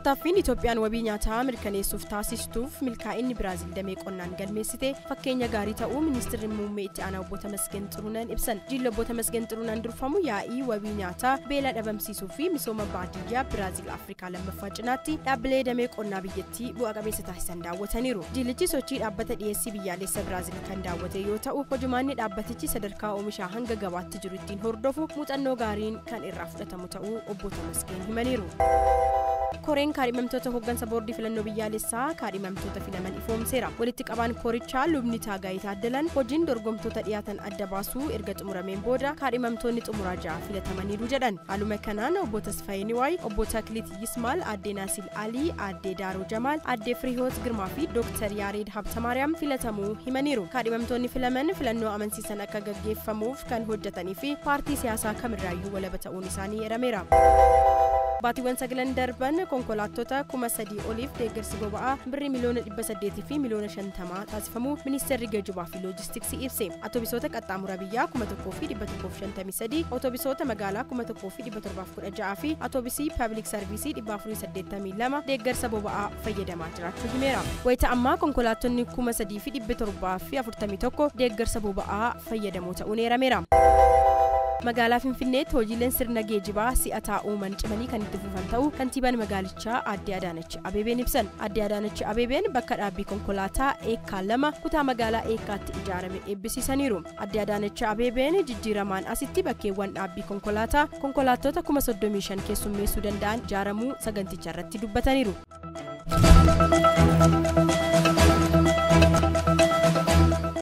Tattaaffiin Itoophiyaan wabii nyaataa mirkaneessuuf taasistuuf milkaa'inni Biraazil damee qonnaan galmeessite fakkeenya gaarii ta'uu ministeerri muummee itti aanaa obbo Tamasgeen Xiruunaan ibsan. Jilli obbo Tamasgeen Xiruunaan durfamu yaa'ii wabii nyaataa beela dhabamsiisuu fi misooma baadiyyaa Biraazil Afrikaa lammaffaa cinaatti dhaabbilee damee qonnaa biyyattii bu'a qabeessa taasisan daawwataniiru. Jillichi sochii dhaabbata dhiyeessii biyyaalessa Biraazil kan daawwate yoo ta'u, hojumaanni dhaabbatichi sadarkaa oomishaa hanga gabaatti jiru ittiin hordofu muuxannoo gaariin kan irraa fudhatamu ta'uu obbo Tamasgeen himaniiru. Koreen kaadhimamtoota hooggansa boordii filannoo biyyaalessaa kaadhimamtoota filaman ifoomseera. Walitti qabaan korichaa lubni Taagaayii Taaddalan hojiin dorgomtoota dhiyaatan adda baasuu erga xumurameen booda kaadhimamtoonni xumuraa 6 filatamaniiru jedhan. Haaluma kanaan obbo Tasfaayee Niwaay, obbo Takliit Yismaal, aadde Naasil Alii, aadde Daaroo Jamaal, aadde Firihoot Girmaa fi Dooktar Yaareed Habtamaariyaam filatamuu himaniiru. Kaadhimamtoonni filaman filannoo amansiisan akka gaggeeffamuuf kan hojjetanii fi paartii siyaasaa kamirraayyuu walaba ta'uun isaanii eerameera. Baatiiwwan 9 darban konkolaattota 3,000 oliif deeggarsi boba'aa birrii miliyoona 800 fi miliyoona 50 taasifamuu ministeerri geejjibaa fi loojistiksii ibse. Atobisoota qaxxaamura biyyaa 1153, otobisoota magaalaa 1716 fi atobisii paabilik sarviisii 482 deeggarsa boba'aa fayyadamaa jiraachuu himeera. Wayita ammaa konkolaattonni 3741 deeggarsa boba'aa fayyadamoo ta'uun eerameera. Magaalaa Finfinneetti hojiileen sirna geejjibaa si'ataa uuman cimanii kan itti fufan ta'uu kantiibaan magaalichaa aadde Adaanach Abeebeen ibsan. Aadde Adaanach Abeebeen bakka dhaabbii konkolaataa Eekkaa 2 kutaa magaalaa Eekkaatti ijaarame eebbisiisaniiru. Aadde Adaanach Abeebeen jijjiiramaan asitti bakkeewwan dhaabbii konkolaataa konkolaattota 35,000 keessummeessuu danda'an ijaaramuu saganticha irratti dubbataniiru.